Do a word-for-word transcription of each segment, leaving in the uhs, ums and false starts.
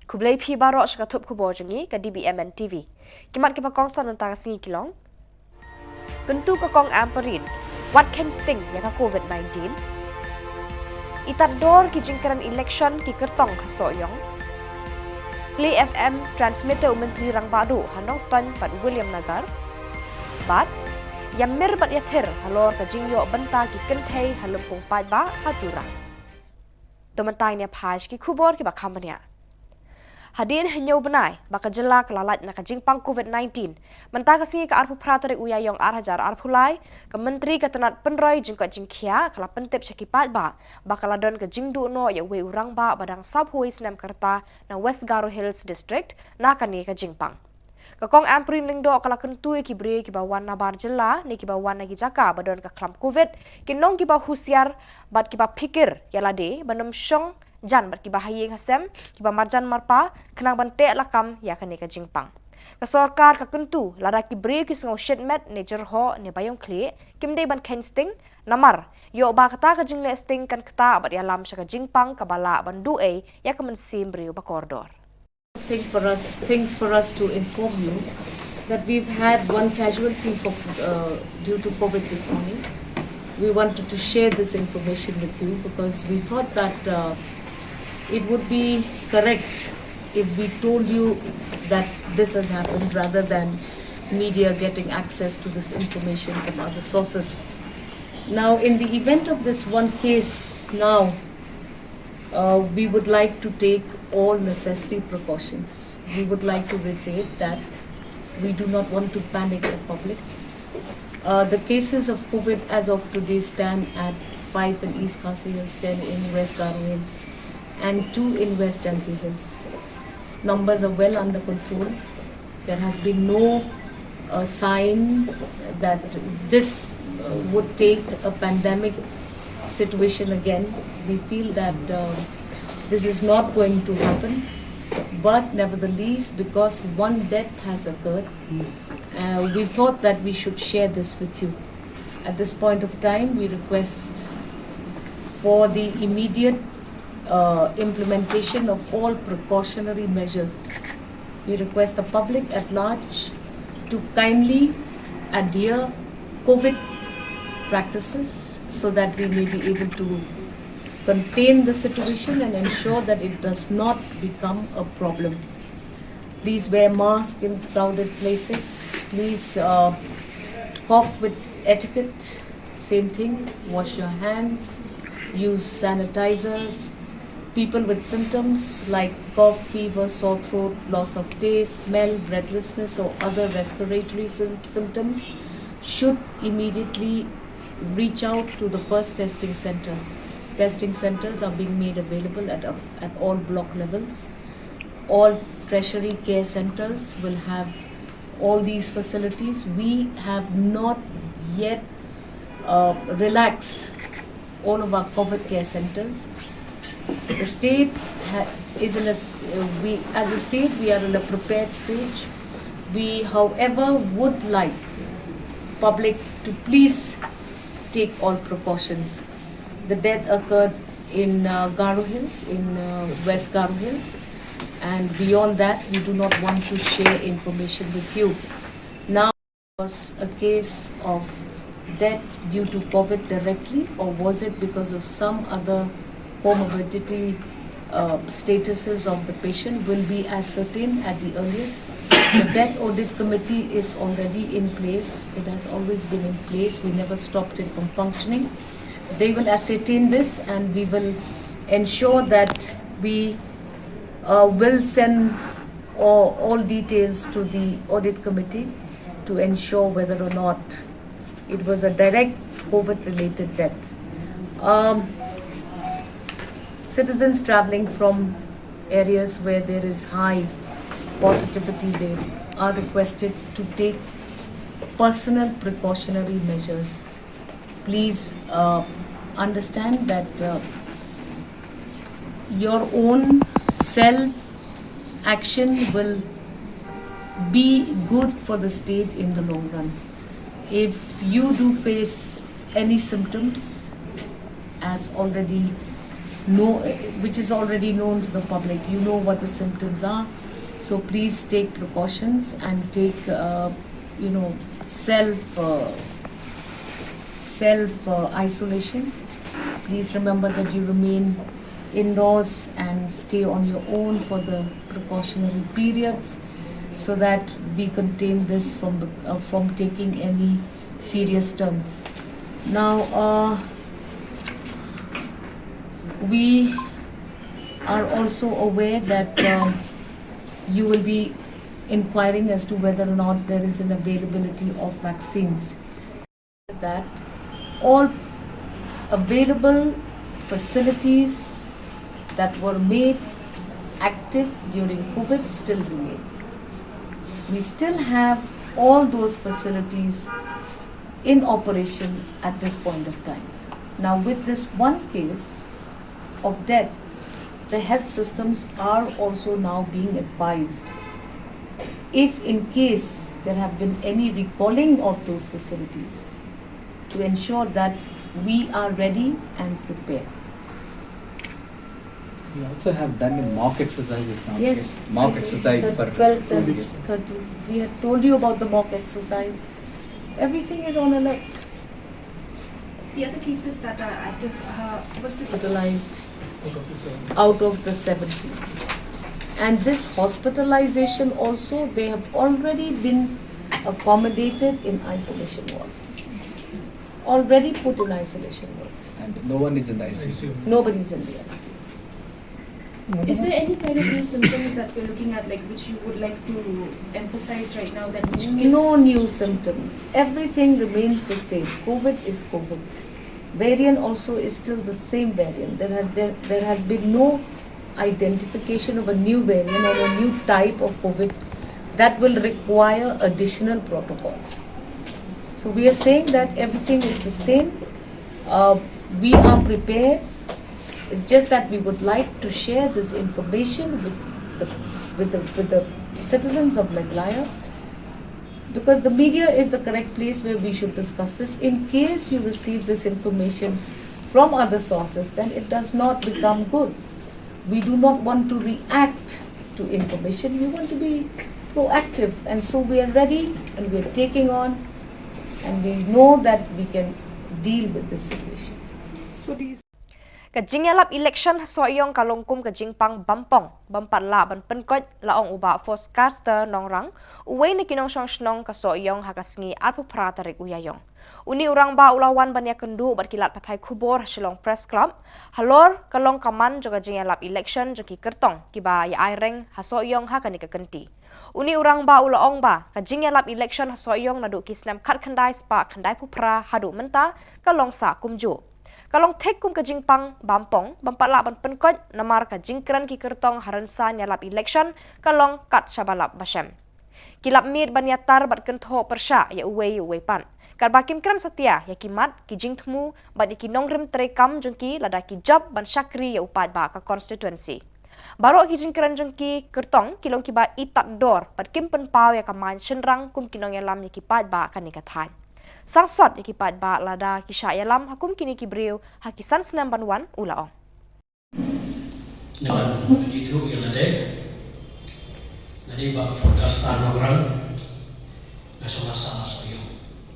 Khublei phi baroh sha ka thup khubor jong ngi ka D B M N T V. Ki mat kiba kongsan mynta ka sngi ki long: Kyntu ka Kong Ampareen, wat kheiñ sting ïa ka COVID nineteen. Itador ki jingkren election ki kyrtong ha Sohiong. Play F M transmitter u Myntri Rangbah Duh ha Nongstoiñ bad Williamnagar. Bad ïamir bad ïathir halor ka jingïoh bynta ki kynthei ha lympung paidbah ha Tura. To mynta ngin ïa phai sha ki khubor kiba kham bniah. Hadien hynñiew bnai ba ka jylla ka la lait na ka jingpang COVID nineteen, mynta ka sngi ka arphew phra tarik u Ïaïong ar hajar arphew lai, ka Myntri ka tnat pynroi jingkoit jingkhiah ka la pyntip sha ki paidbah ba ka la don ka jingduh noh ïa uwei u rangbah ba dang sawphew wei snem ka rta na West Garo Hills District na kane ka jingpang. Ka Kong Ampareen Lyngdoh ka la kyntu ïa ki briew kiba wan nabar jylla ne kiba wan na ki jaka ba don ka khlam COVID, kin long kiba husiar bad kiba phikir ïa lade ban ym shong jan bad kiba ha ïing ha sem, kiba marjan marpa, khnang ban teh lakam ïa kane ka jingpang. Ka sorkar ka kyntu lada ki briew ki sngew shit met ne jyrhoh ne baïong khlieh, kim dei ban kheiñ sting, namar ïoh ba kata ka jingleh sting kan ktah bad ïalam sha ka jingpang kaba lah ban duh ei ïa ka mynsiem briew ba kordor. Thing for us, things for us to inform you that we've had one casualty for, uh, due to COVID this morning. We wanted to share this information with you because we thought that, uh, it would be correct if we told you that this has happened rather than media getting access to this information from other sources. Now, in the event of this one case now, uh, we would like to take all necessary precautions. We would like to reiterate that we do not want to panic the public. Uh, the cases of COVID as of today stand at five in East Khasi Hills, ten in West Garo Hills, and two in West Jaintia Hills. Numbers are well under control. There has been no, uh, sign that this, uh, would take a pandemic situation again. We feel that, uh, this is not going to happen. But nevertheless, because one death has occurred, uh, we thought that we should share this with you. At this point of time, we request for the immediate, uh, implementation of all precautionary measures. We request the public at large to kindly adhere COVID practices so that we may be able to contain the situation and ensure that it does not become a problem. Please wear masks in crowded places. Please, uh, cough with etiquette. Same thing. Wash your hands. Use sanitizers. People with symptoms like cough, fever, sore throat, loss of taste, smell, breathlessness, or other respiratory sym- symptoms should immediately reach out to the first testing center. Testing centers are being made available at, at all block levels. All tertiary care centers will have all these facilities. We have not yet, uh, relaxed all of our COVID care centers. The state ha- is in a s- uh, we, as a state, we are in a prepared stage. We, however, would like public to please take all precautions. The death occurred in, uh, Garo Hills, in, uh, West Garo Hills, and beyond that, we do not want to share information with you. Now, was a case of death due to COVID directly, or was it because of some other comorbidity, uh, statuses of the patient will be ascertained at the earliest. The death audit committee is already in place. It has always been in place. We never stopped it from functioning. They will ascertain this, and we will ensure that we, uh, will send all, all details to the audit committee to ensure whether or not it was a direct COVID related death. Um, citizens traveling from areas where there is high positivity, they are requested to take personal precautionary measures. Please, uh, understand that, uh, your own self action will be good for the state in the long run. If you do face any symptoms, as already know, which is already known to the public. You know what the symptoms are. So please take precautions and take, uh, you know, self, uh, self uh, isolation. Please remember that you remain indoors and stay on your own for the precautionary periods, so that we contain this from, uh, from taking any serious turns. Now, uh, we are also aware that, um, you will be inquiring as to whether or not there is an availability of vaccines. That all available facilities that were made active during COVID still remain. We still have all those facilities in operation at this point of time. Now, with this one case of death, the health systems are also now being advised, if in case there have been any recalling of those facilities, to ensure that we are ready and prepared. We also have done a mock exercises now. Yes. Mock exercise for Twelve, thirteen. We had told you about the mock exercise. Everything is on alert. The other cases that are active, uh, what's the Hospitalized Out of the seven. Out of the seventy. And this hospitalization also, they have already been accommodated in isolation wards. Already put in isolation wards. And no one is in the I C U. I C U. Nobody is in the I C U. Is there any kind of new symptoms that we're looking at, like, which you would like to emphasize right now that which gives No new symptoms. Everything remains the same. COVID is COVID. Variant also is still the same variant. There has there, there has been no identification of a new variant or a new type of COVID that will require additional protocols. So we are saying that everything is the same. Uh, we are prepared. It's just that we would like to share this information with the with the with the citizens of Meghalaya, because the media is the correct place where we should discuss this. In case you receive this information from other sources, then it does not become good. We do not want to react to information. We want to be proactive, and so we are ready and we are taking on, and we know that we can deal with this situation. So these Ka jingïalap election ha Sohiong ka long kum ka jingpang bampong bym pat lah ban pynkoit, la ong u Bah Foskaster Nongrang, uwei na ki nongshong shnong ka Sohiong, ha ka sngi arphew phra tarik u Ïaïong. Une u rangbah u la wan ban ïakynduh bad ki lad pathai khubor ha Shillong Press Club halor ka long ka man jong ka jingïalap election jong ki kyrtong kiba ïa aireng ha Sohiong ha kane ka kynti. Une u rangbah u la ong ba ka jingïalap election ha Sohiong naduh ki snem khatkhyndai spah khyndaiphew phra haduh mynta ka long sah kumjuh. Ka long thik kum ka jingpang bampong bym pat lah ban pynkoit, namar ka jingkren ki kyrtong ha rynsan ïalap election ka long kat shaba lap ba shem. Ki lap miet ban ïatar bad kynthoh pyrshah ïa uwei ïa uwei pat, katba kim kren satia ïa ki mat, ki jingthmu bad ïa ki nongrim treikam jong ki lada ki jop ban shakri ïa u paidbah ka constituency. Baroh ki jingkren jong ki kyrtong ki long kiba itat dor bad kim pynpaw ïa ka main shynrang kum ki nongïalam ïa ki paidbah kane ka thaiñ. Sangsot ïa ki paidbah lada ki shah ïalam ha kum kine ki briew ha ki san snem ban wan, u la ong. Nga wan pynithuh ïa lade. Nga dei Bah Foskaster Nongrang. Nga shong ha Sohiong,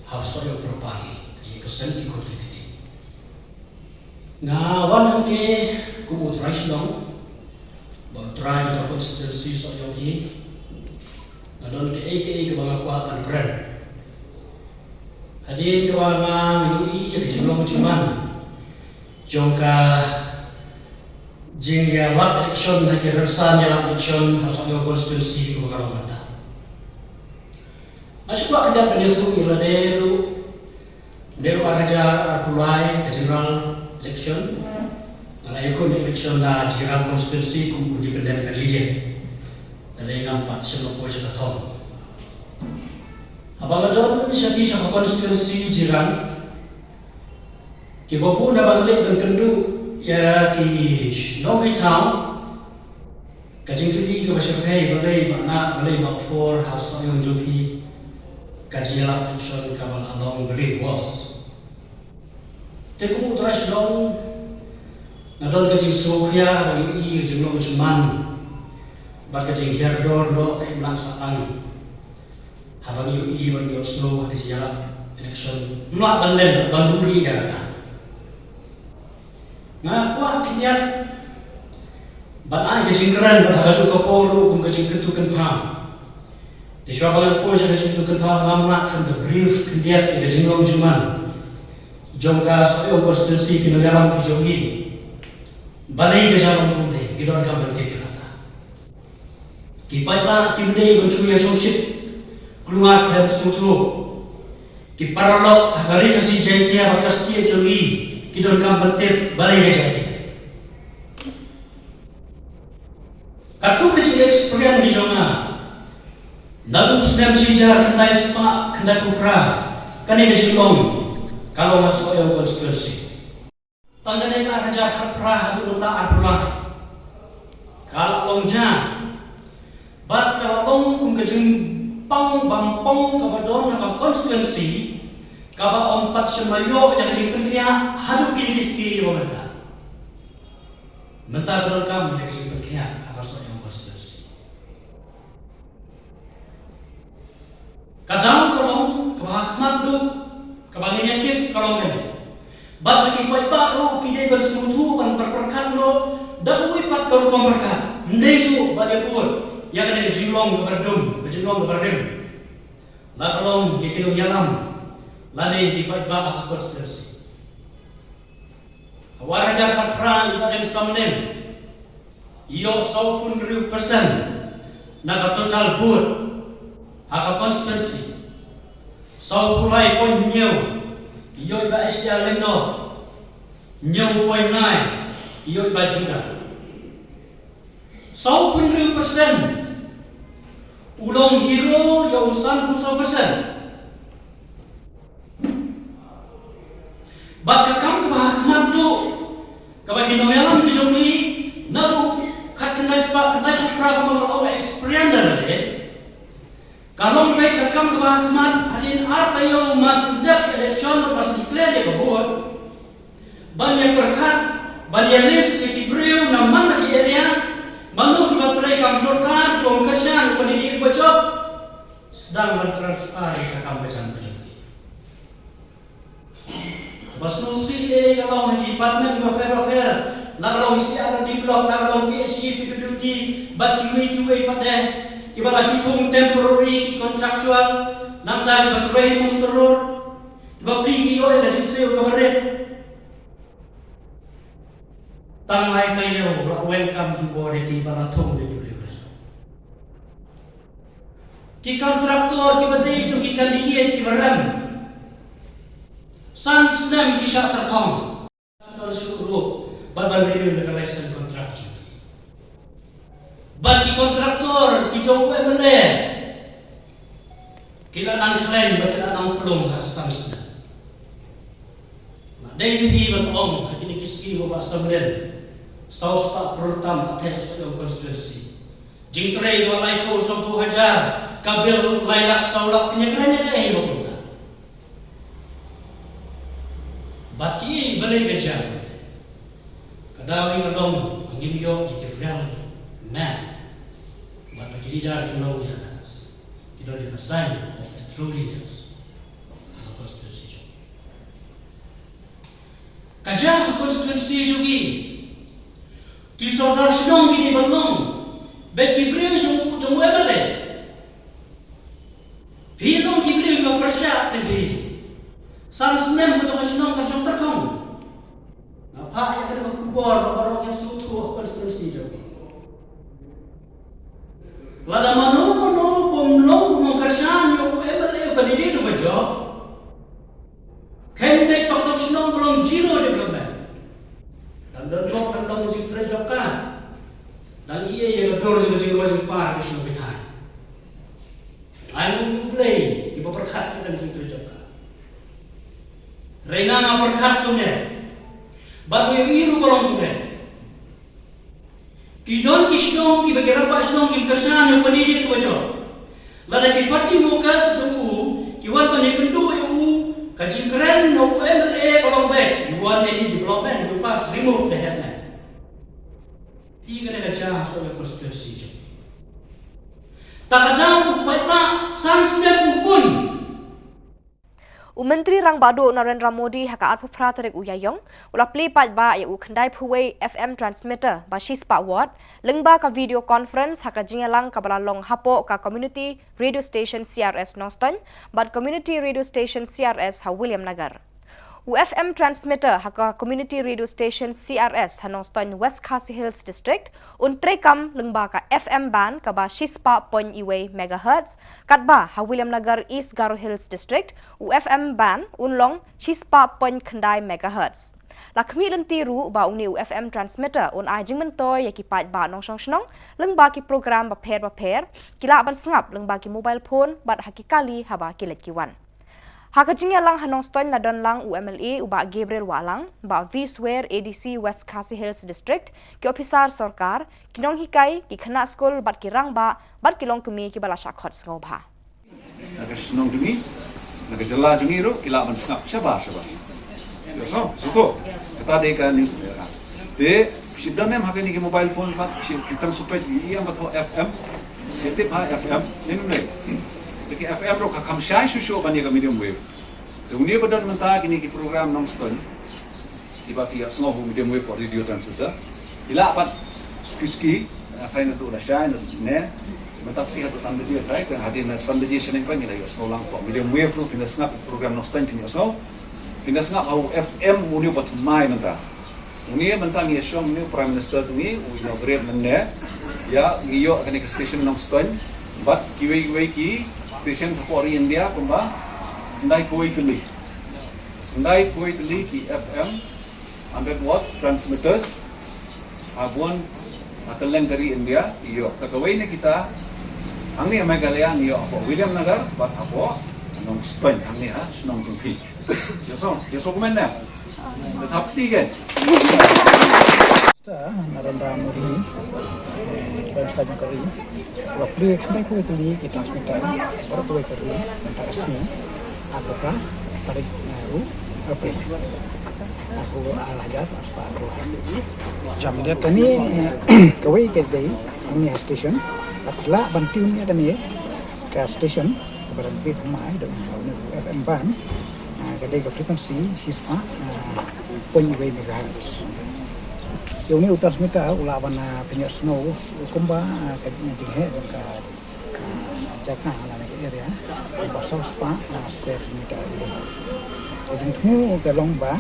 ha Sohiong proper hi, ka ïing ka sem ki khun ki kti. Nga wan hangne kum u trai shnong bad u trai jong ka constituency Sohiong hi. Nga don kaei kaei kaba nga kwah ban kren. Hadien kaba nga ïohi ïa ka jinglong jingman jong ka jingïalap election ha ki rynsan ïalap election ha Sohiong constituency kaba ka long mynta. Nga shu kwah kyndiat ban ïathuh ïa lade ruh, naduh ar hajar arphew lai ka general election, nga la ïakhun election na Jirang constituency kum independent candidate. Lada ngam pat shim la poi sha ka thong. Haba nga don sha ki sha ka constituency Jirang, kiba bun haba nga leit ban kynduh ïa ki nongri thaw, ka jingkylli kaba shyrkhei, balei Bah Nah, balei Bah Foskaster ha Sohiong jong phi ka jingïalap election kaba la long, balei, worse. Te kum u trai shnong, Nga don ka jingsngewkhia ban ïohi ka jinglong jingman bad ka jinghiar dor noh ka imlang sahlang haba ngi ïohi ban ïohsngew ha ka jingïalap election. Ym lah ban len ban buhrieh ïa kata. Nga kwah khyndiat ban ai ka jingkren bad ha kajuh ka por ruh kum ka jingkyntu kynpham. Te shuwa ba ngan poi sha ka jingkyntu kynpham, ngam lah khlem da brief khyndiat ïa ka jinglong jingman jong ka Sohiong constituency, ki nongïalam ki jong ngi. Balei ka jia long kumne, ki donkam ban tip ïa kata. Ki paidbah kim dei ban shu ïa shongshit, khlem sngewthuh. Ki paralok ha ka Ri Khasi Jaiñtia bad ka state jong ngi, ki donkam ban tip balei ka jia kumne. Katto ka jingexperience ki jong nga, naduh u snem shi hajar khyndai spah khyndai phew phra, kane ka jinglong ka long ha Sohiong constituency. Tang kane ka ar hajar khatphra haduh mynta arphew lai, ka la long jia. Bad ka la long kum ka jingpang bam pong kaba don ha ka constituency, kaba ym pat shym la ïoh ïa ka jingpynkhiah haduh kine ki sngi ba mynta. Mynta ka donkam ïa ka jingpynkhiah ha ka Sohiong constituency. Ka daw ka long kaba ha khmat duh, kaba ngin ïa tip ka long kane. Bad ba ki paidbah ruh ki dei ban sngewthuh ban pyrkhat noh da kawei pat ka rukom pyrkhat. Ym dei shuh ban ïa bud ïa kane ka jinglong kaba dum, ka jinglong kaba rim. La ka long ïa ki nongïalam lane ïa ki paidbah ha ka constituency. Ha u ar hajar khatphra, i Bah Deng Samlin i ïoh sawphew hynriew percent na ka total vote ha ka constituency. Sawphew lai point hynñiew i ïoh i Bah H D R Lyngdoh, hynñiew point lai i ïoh i Bah Judah. Sawphew hynriew percent, u long hero ïa u sanphew saw percent. Bad ka kam kaba ha khmat duh kaba ki nongïalam ki jong ngi naduh khatkhyndai spah khyndai phew phra, kaba nga ong experience da lade, ka long beit ka kam kaba ha khmat hadien ar taïew mar shu dep election bad mar shu declare ïa ka vote, ban ïa pyrkhat, ban ïa list ïa ki briew na man la ki area, mano kiba trei kam sorkar, kiba ym kyrshan ïa u candidate ba jop, sdang ban transfer ïa ka kam ka jam ka jong ki. Ba sngewsih lei lei ka long ha ki department bapher bapher, la ka long C R D block, la ka long P H E, P W D, bad kiwei kiwei pat de, kiba la shu thung temporary, contractual, nangta kiba trei muster road, kiba plie ki ïoh ïa ka jingsiew kaba rit. Tang lai taïew la welcome jubor ïa kiba la thung da ki briew la jong. Ki contractor kiba dei jong ki candidate kiba rem, san snem ki shah tyrkhong. Don shuh ruh ban ban renew da ka license contract jong ki. Bad ki contractor ki jong u M L A ki la nang khlaiñ bad ki la nang pynlong ha ka san snem. Nga dei hi ban ong ha kine ki sngi, u Bah Samlin, saw spah klur tam la theh ha Sohiong constituency. Jingtrei ba laiphew sawphew hajar, ka bill lai lak saw lak, pynïakren ïa kaei ba kumta. Bad kiei, balei ka jia? Ka daw ïa ka long ba ngim ïoh ïa ki real man bad ki leader ki long ïa ki don ïa ka sign of a true leaders ha ka constituency jong ngi. Ka jia ha constituency jong ngi, ki sordar shnong ki dei ban long beit ki briew jong u, jong u M L A. Phi long ki briew kiba pyrshah te phi. San snem ka jong ka shnong ka jong tyrkhong. Nga phah ïa kane ka khubor ba baroh kin sngewthuh ha constituency jong ngi. Lada mano mano bym long, bym kyrshan ïa u M L A, u candidate uba jop, kheiñ beit ba ka dong shnong ka long zero development. Dang don bok, dang don jingtrei job card, dang ïa ïa ka dur jong ka jingrwai jingpar ka shnong ka thaiñ. Ai U Blei kiba pyrkhat ïa ka jingtrei job card. Hynrei nga nga pyrkhat kumne. Bad nga ïohi ruh ka long kumne. Ki don ki shnong kiba ki rangbah shnong kim kyrshan ïa u candidate uba jop. Lada ki party workers jong u ki wan ban ïakynduh ïa u, ka jingkren na u M L A ka long beit, "You want any development, you first remove the headman." Ka cha ha Sohla constituency jong. Ta ka daw u paidbah san snem u pun. U Myntri Rangbah Duh Narendra Modi ha ka arphew phra tarik u Ïaïong u la plie paidbah ïa u khyndai phew wei F M transmitter ba shispah watt lyngba ka video conference ha ka jingïalang kaba la long hapoh ka Community Radio Station C R S Nongstoiñ bad Community Radio Station C R S ha Williamnagar. U F M transmitter ha ka Community Radio Station C R S ha Nongstoiñ, West Khasi Hills District, un treikam lyngba ka F M band kaba shispah point wei megahertz, katba ha Williamnagar, East Garo Hills District, u F M band un long shispah point khyndai megahertz. La khmih lynti ruh ba une u F M transmitter un ai jingmyntoi ïa ki paidbah nongshong shnong lyngba ki program bapher bapher, ki lah ban sngap lyngba ki mobile phone bad ha ki kali haba ki leit ki wan. Ha ka jingïalang ha Nongstoiñ la don lang u M L A u Bah Gabriel Wahlang, Bah V Swer, A D C West Khasi Hills District, ki ophisar sorkar, ki nonghikai, ki khynnah skul bad ki rangbah bad ki longkmie kiba la shah khot sngewbha. Na ka shnong jong ngi, na ka jylla jong ngi ruh ki lah ban sngap shabar shabar. Ïa, so, so ko. Kata dei ka news. Te shi don em ha kine ki mobile phone, pat shi ki tang suspect ïa ïa ka F M. Ki tip ha F M. Nin ne. Te ki F M ruh ka kham shai shuh shuh ban ïa ka medium wave. Te une ba don mynta kine ki program Nongstoiñ, kiba ki ïa sngew ha medium wave ko radio transistor, ki lah pat suki suki. Kane tu la shai ne. Mynta shi haduh san baje, kane hadien san baje shaneng pat ngi la ïa sngew lang ko medium wave ruh, phin da sngap program Nongstoiñ phin ïa sngew. Phin da sngap ha u F M une ba thymmai mynta. Une mynta ngi ïa shong, une u Prime Minister jong ngi u inaugurate mynne. Ïa, ngi ïoh kane ka station Nongstoiñ bad kiwei kiwei ki station hapoh ri India kumba khyndai kawei tylli. Khyndai kawei tylli ki F M hundred watts transmitters ha bun, ha kylleng ka ri India. Ïoh, ta kawei na kita hangne ha Meghalaya ngi ïoh hapoh Williamnagar bad hapoh Nongstoiñ hangne ha shnong jong phi. Ïa so, ïa so kumne. Thap kti kan. Mister Narendra Modi, eh, Prime Minister jong ka ri, u la plie khyndai phew tylli ki transmitter baroh kawei ka ri mynta ka sngi, ha ka tarik, eh, arphew April, arphew, ar hajar arspah arphew. Jam dia kane, eh, kawei ka dei kane station, bad la ban tune ïa kane ka station, kaba dang plie thymmai da u F M band, ah, ka dei ka frequency shispah, ah, point wei megahertz. Ïa une u transmitter u lah ban, ah, pynïohsngew kumba, ah, ka jingheh jong ka, ah, jaka lane ka area ba saw spah, ah, square kilometer. Ka jingthmu ka long ba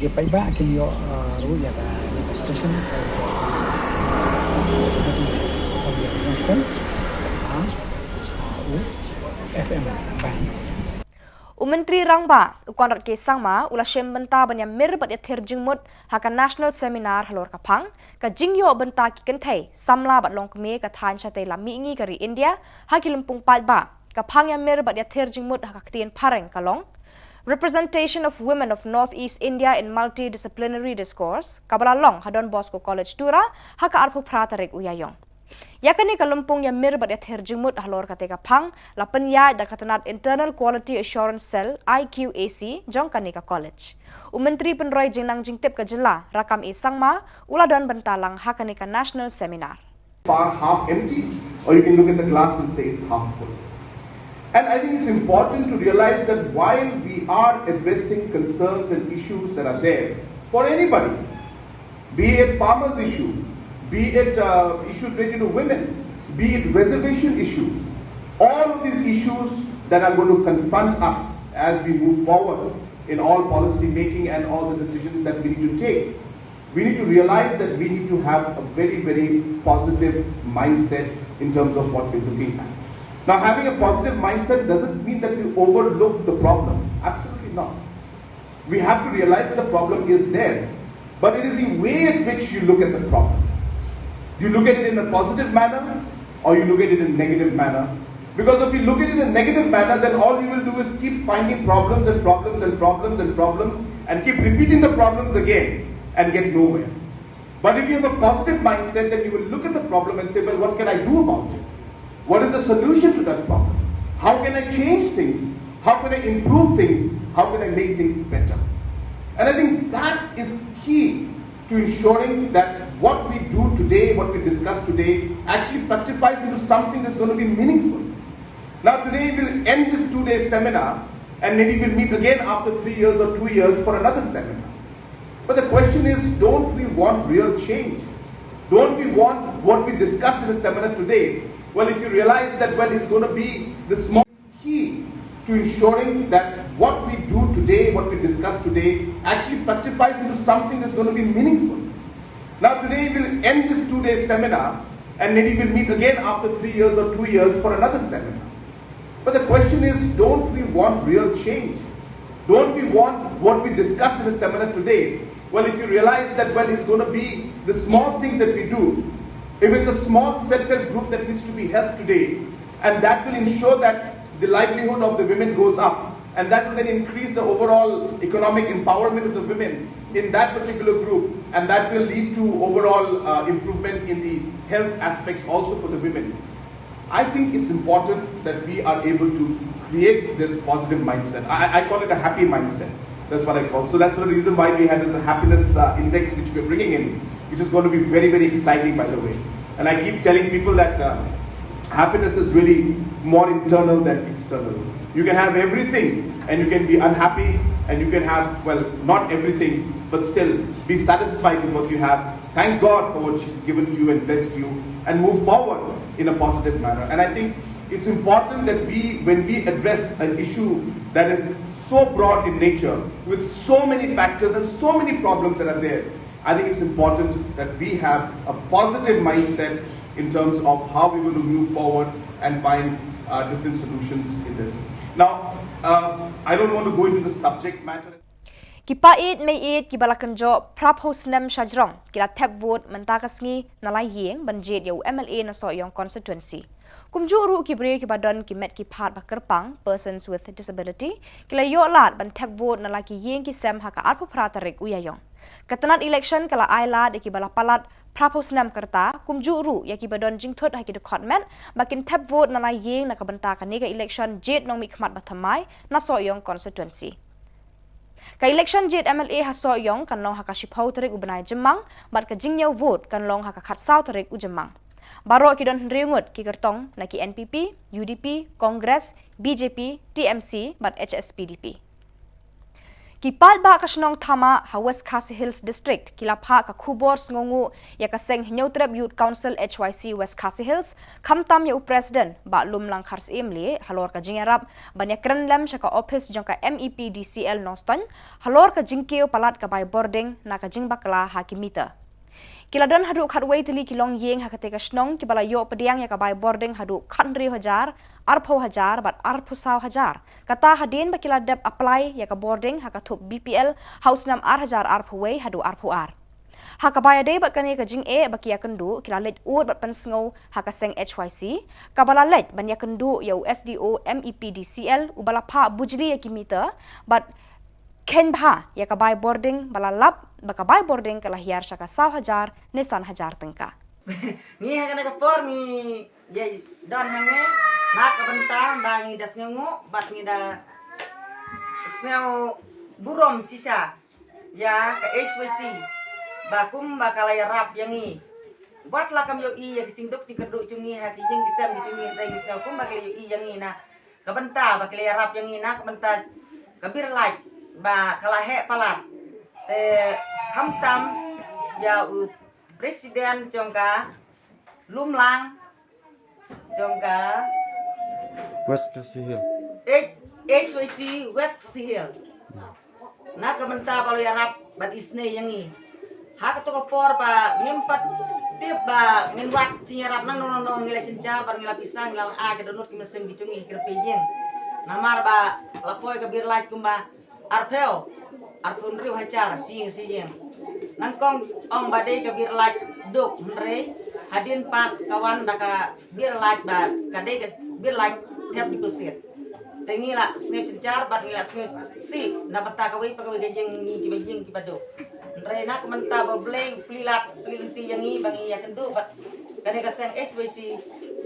ki paidbah kin ïoh, ah, ruh ïa ka, ïa ka station, ah, ah, u F M band. U Myntri Rangbah, u Conrad K Sangma, u la shim bynta ban ïa mir bad ïa thir jingmut ha ka National Seminar halor ka phang, ka jingïoh bynta ki kynthei, samla bad longkmie ka thaiñ shatei lam mihngi ka ri India ha ki lympung paidbah, ka phang ïa mir bad ïa thir jingmut ha ka ktien phareng ka long Representation of Women of North East India in Multidisciplinary Discourse, kaba la long ha Don Bosco College Tura ha ka arphew phra tarik u Ïaïong. Ïa kane ka lympung ïa mir bad ïa thir jingmut halor kata ka phang la pynïaid da ka tnat Internal Quality Assurance Cell, I Q A C, jong kane ka college. U Myntri Pynroi Jingnang Jingtip ka jylla, Rakkam A Sangma, u la don bynta lang ha kane ka national seminar. Far half empty, or you can look at the glass and say it's half full. And I think it's important to realize that while we are addressing concerns and issues that are there for anybody, be it farmers' issue, be it uh, issues related to women, be it reservation issues, all of these issues that are going to confront us as we move forward in all policy making and all the decisions that we need to take, we need to realize that we need to have a very, very positive mindset in terms of what we're looking at. Now, having a positive mindset doesn't mean that we overlook the problem. Absolutely not. We have to realize that the problem is there, but it is the way in which you look at the problem. Do you look at it in a positive manner, or you look at it in a negative manner? Because if you look at it in a negative manner, then all you will do is keep finding problems and problems and problems and problems and keep repeating the problems again and get nowhere. But if you have a positive mindset, then you will look at the problem and say, well, what can I do about it? What is the solution to that problem? How can I change things? How can I improve things? How can I make things better? And I think that is key to ensuring that What we do today, what we discuss today, actually fructifies into something that's going to be meaningful. Now, today we'll end this two-day seminar, and maybe we'll meet again after three years or two years for another seminar. But the question is, don't we want real change? Don't we want what we discuss in the seminar today? Well, if you realize that, well, it's going to be the small key to ensuring that what we do today, what we discuss today, actually fructifies into something that's going to be meaningful. Now, today we'll end this two-day seminar, and maybe we'll meet again after three years or two years for another seminar. But the question is, don't we want real change? Don't we want what we discuss in the seminar today? Well, if you realize that, well, it's going to be the small things that we do. If it's a small self-help group that needs to be helped today, and that will ensure that the livelihood of the women goes up, and that will then increase the overall economic empowerment of the women in that particular group, and that will lead to overall uh, improvement in the health aspects also for the women. I think it's important that we are able to create this positive mindset. I, I call it a happy mindset. That's what I call. So that's the reason why we have this happiness uh, index which we're bringing in, which is going to be very, very exciting, by the way. And I keep telling people that uh, happiness is really more internal than external. You can have everything and you can be unhappy, and you can have, well, not everything, but still be satisfied with what you have. Thank God for what she's given to you and blessed you, and move forward in a positive manner. And I think it's important that we, when we address an issue that is so broad in nature, with so many factors and so many problems that are there, I think it's important that we have a positive mindset in terms of how we're going to move forward and find uh, different solutions in this. Now, uh, I don't want to go into the subject matter. Ki pa ieid mei ieid kiba la kynjoh phra phew snem shajrong ki la thep vote mynta ka sngi na la ïing ban jied ïa u MLA na Sohiong constituency. Kumjuh ruh ki briew kiba don ki met ki phad ba kyrpang, persons with disability, ki la ïoh lad ban thep vote na la ki ïing ki sem ha ka arphew phra tarik u Ïaïong. Ka tnat election ka la ai lad ïa kiba la palat phra phew snem ka rta, kumjuh ruh ïa kiba don jingthut ha ki dkhot met ba kin thep vote na la ïing na ka bynta kane ka election jied nongmihkhmat ba thymmai na Sohiong constituency. Ka election jied MLA ha Sohiong kan long ha ka shiphew tarik u bnai Jymmang, bad ka jingñiew vote kan long ha ka khatsaw tarik u Jymmang. Baroh ki don hynriew ngut ki kyrtong na ki NPP, UDP, Congress, BJP, TMC bad HSPDP. Ki paidbah ka shnong Thamah ha West Khasi Hills District ki la phah ka khubor sngewnguh ïa ka seng Hynñiewtrep Youth Council HYC West Khasi Hills, khamtam ïa u President Bah Lumlang Kharsyiem Lieh halor ka jingïarap ban ïakren lem sha ka ophis jong ka MEPDCL Nongstoiñ halor ka jingkiew palat ka bai bording na ka jingbakla ha ki meter. Ki la don haduh khatwei tylli ki longïing ha katei ka shnong kiba la ïoh pdiang ïa ka bai bording haduh khathynriew hajar, arphew hajar bad arphew saw hajar. Kata hadien ba ki la dep apply ïa ka bording ha ka thup BPL ha u snem ar hajar arphew wei haduh arphew ar. Ha kaba ïadei bad kane ka jingeh ba ki ïakynduh, ki la leit ud bad pynsngew ha ka seng HYC, kaba la leit ban ïakynduh ïa u SDO MEPDCL uba la phah bujli ïa ki meter bad kheiñ bha ïa ka bai bording ba la lap ba ka bai bording ka la hiar sha ka saw hajar ne san hajar tyngka. Ngi ha kane ka por ngi ïa don hangne na ka bynta ba ngi da sngewnguh bad ngi da sngew burom shisha ïa ka HYC ba kumba ka la ïarap ïa ngi. Wat la kam ïohi ïa ka jingduk jingkyrduh jong ngi ha ki ïing ki sem ki jong ngi, hynrei ngi sngew kumba ka la ïohi ïa ngi na ka bynta ba ki la ïarap ïa ngi na ka bynta ka Bir Lait ba ka la heh palat. Te khamtam ïa u president jong ka Lumlang jong ka West Khasi Hills. H- HYC West Khasi Hills. Na ka bynta ba la ïarap bad isynei ïa ngi. Ha kato ka por ba ngim pat tip ba ngin wad jingïarap nangno nangno, ngi la jynjar bad ngi la pisa, ngi la ai ka dohnud ki mynsiem ki jong ngi ha ki rympei ïing. Namar ba la poi ka Bir Lait kumba arphew, arphew hynriew hajar shi ïing shi ïing. Nyngkong ong ba dei ka Bir Lait duk, hynrei hadien pat ka wan da ka Bir Lait ba ka dei ka Bir Lait thep deposit. Te ngi la sngew jynjar bad ngi la sngew sih na bynta kawei pa kawei ka ïing ngi kiba ïing kiba duk. Hynrei na ka bynta ba U Blei u plie lad plie lynti ïa ngi ba ngi ïakynduh bad kane ka seng HYC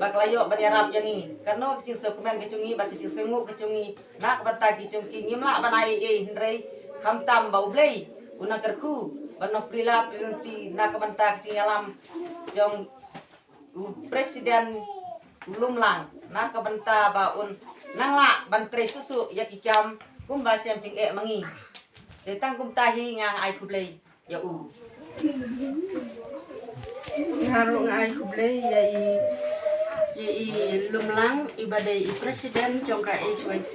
ba ka la ïoh ban ïarap ïa ngi. Kano ka jingsngewkmen ka jong ngi bad ka jingsngewnguh ka jong ngi na ka bynta ki jong ki, ngim lah ban ai ei ei, hynrei khamtam ba U Blei u nang kyrkhu Ba nongpyrshah pyrshah na ka bynta ka jingïalam jong u president u Lumlang na ka bynta ba un nang lah ban trei susu ïa ki kam kumba shem jingeh ma ngi. Te tang kumta hi nga ai khublei ïa u. Nga ruh nga ai khublei ïa i, ïa i Lumlang i ba dei i president jong ka H Y C.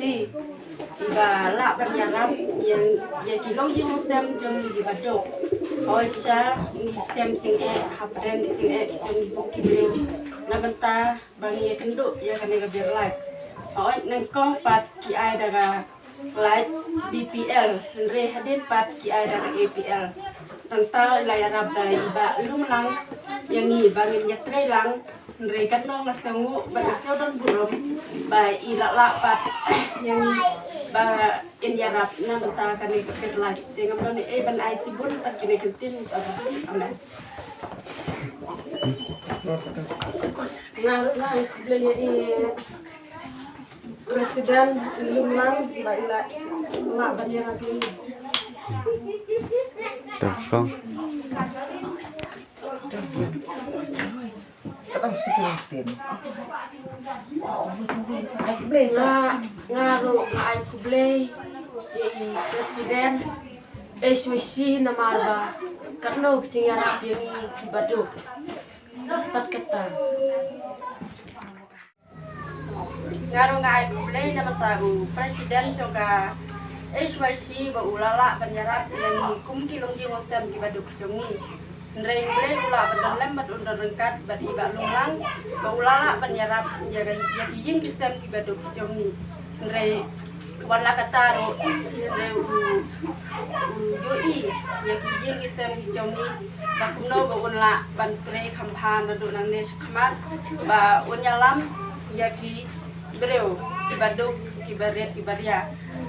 I ba lah ban ïarap ïa, ïa ki longïing longsem jong ngi ki ba duk. Hooid shisha ngi shem jingeh hapdeng ki jingeh ki jong ngi bun ki briew. Na bynta ba ngi ïakynduh ïa kane ka Bir Lait. Hooid nyngkong pat ki ai da ka lait B P L, hynrei hadien pat ki ai da ka A P L. Tang ta la ïarap da i Bah Lumlang ïa ngi ba ngin ïatrei lang, hynrei katno nga sngewbha ba nga sngewdon burom ba i la lah pat ïa ngi ba in ïarap na bynta kane ka Bir Lait. Te ngam don ei ban ai shibun pat kine ki ktien. Amen. Nga ruh nga ai khublei ïa i president Lumlang ba i la lah ban ïarap ïa ngi. Tang kong. Nga, nga ruh nga ai khublei ïa i president H Y C namar ba katno ka jingïarap ïa ngi ki ba duk. Tat kata. Nga ruh nga ai khublei na bynta u president jong ka H Y C ba u la lah ban ïarap ïa ngi kum ki longïing longsem ki ba duk jong ngi. Hynrei U Blei u lah ban don lem bad un don ryngkat bad i Bah Lumlang ba u la lah ban ïarap ïa ka, ïa ki ïing ki sem ki ba duk jong ngi. Hynrei wat la kata ruh hynrei u, u ïohi ïa ki ïing ki sem ki jong ngi ba kumno ba un lah ban trei kham bha naduh nangne shakhmat ba un ïalam ïa ki briew ki ba duk ki ba rit ki ba ria.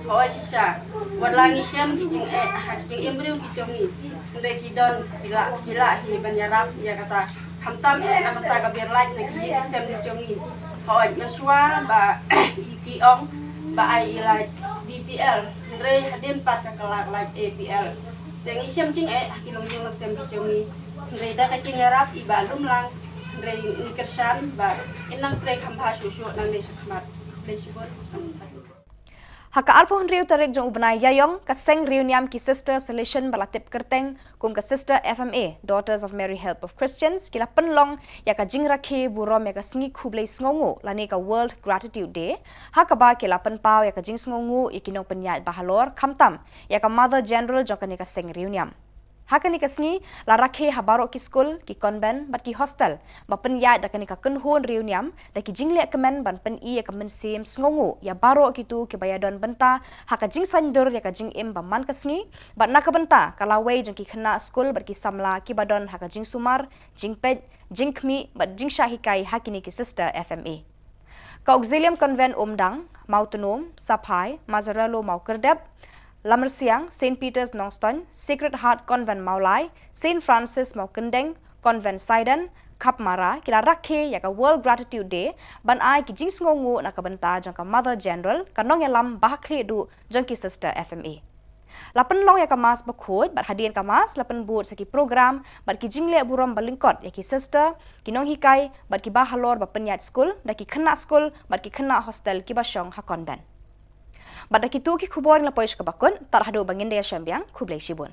Hooid shisha wat la ngi shem ki jingeh ha ki jingim briew ki jong ngi, hynrei ki don ki lah, ki lah hi ban ïarap ïa kata. Khamtam eh na bynta ka Bir Lait na ki ïing ki sem ki jong ngi. Hooid mynshuwa ba i ki ong ba ai i lait B P L, hynrei hadien pat ka kylla lait A P L. Te ngi shem jingeh ha ki longïing longsem ki jong ngi. Hynrei da ka jingïarap i Bah Lumlang, hynrei ngi kyrshan ba in nang trei kham bha shuh shuh nangne shakhmat. Khublei shibun. Ha ka arphew hynriew tarik jong u bnai Ïaïong, ka seng riewniam ki Sister Salesian ba la tip kyrteng kum ka Sister F M A, Daughters of Mary Help of Christians, ki la pynlong ïa ka jingrakhe burom ïa ka sngi khublei sngewnguh lane ka World Gratitude Day, ha kaba ki la pynpaw ïa ka jingsngewnguh ïa ki nongpynïaid bahalor, khamtam ïa ka Mother General jong kane ka seng riewniam. Ha kane ka sngi la rakhe ha baroh ki skul, ki convent bad ki hostel ba pynïaid da kane ka kynhun riewniam da ki jingleh kmen ban pyni ïa ka mynsiem sngewnguh ïa baroh kito ki ba ïadon bynta ha ka jingsaiñdur ïa ka jingim ba man ka sngi, bad na ka bynta ka lawei jong ki khynnah skul bad ki samla ki ba don ha ka jingsumar, jingpeit, jingkhmih bad jingshah hikai ha kine ki Sister F M A. Ka Auxilium Convent Umdang, Mawtnum, Saphai, Mazzarello Mawkyrdep, Lamersiang, Saint Peter's Nongstoiñ, Sacred Heart Convent Mawlai, Saint Francis Mawkyndeng, Convent Saiden, Khapmara, ki la rakhe ïa ka World Gratitude Day ban ai ki jingsngewnguh na ka bynta jong ka Mother General, ka nongïalam ba ha khlieh duh jong ki Sister F M A. La pynlong ïa ka Mass bakhuid bad hadien ka Mass la pynbud sa ki program bad ki jingleh burom ba lyngkot ïa ki sister, ki nonghikai bad ki bahalor ba pynïaid skul, da ki khynnah skul bad ki khynnah hostel ki ba shong ha convent. Bad da kito ki khubor ngi la poi sha kaba kut, tad haduh ba ngin da ïashem biang, khublei shibun.